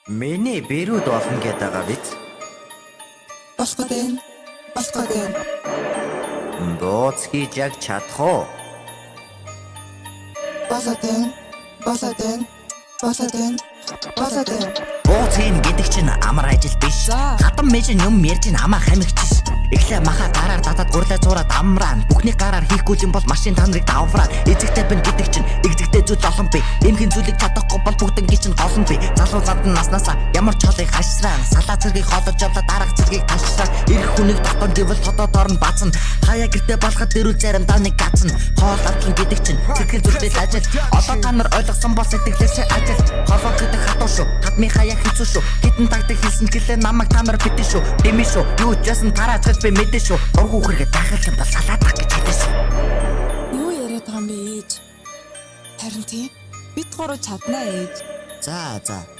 Миний бэрүүд болно гэдэг байгаа биз? Болох гэдэг. Болох гэдэг. Бууз хийж яг чадах уу? Болоод байна. Болоод байна. Болоод байна. Болоод байна. Бууз хийн гэдэг чинь амар ажил биш. За. Хадам мэж юм ярьж ин хамаа хамигч ш. Эхлээ маха гараар татаад гурлаа зуураад амраан. Бүхний гараар хийхгүй юм бол машин та нарыг давраад. Эзэгтэй бин гэдэг чинь эгзэгтэй зүйл олон би. Эмхэн зүйлийг чадахгүй бол бүгднгийн чинь гол нь би. Залуу зандан наснаасаа ямар ч хоолыг хашраан. Салаа цэргийг хоолож явлаа дарга цэргийг ташраа. Ирэх хүнийг дотон гэвэл тодоо дорн базна. Хаяа гэртээ болоход дэрүүл заримдаа нэг газна. Хоол авдлан гэдэг чинь сэтгэл зүрхний ажил. Одоо та нар ойлгосон бол сэтгэлээсээ ажил. Холоо гэдэг хатуу шүү. Хадмын хаяа хэцүү шүү. Хитэн тагдаг хэлсэн гэлээ намайг та нар битэн шүү. Дэмий шүү. Юу ч ясан тараацгаж би мэдэн шүү. Ургу үхэргээ дахилсан бол салаадах гэж хэлсэн шүү. Юу яриад байгаа юм бэ, ээж? Харин тийм. Бид гурав чаднаа, ээж. За за.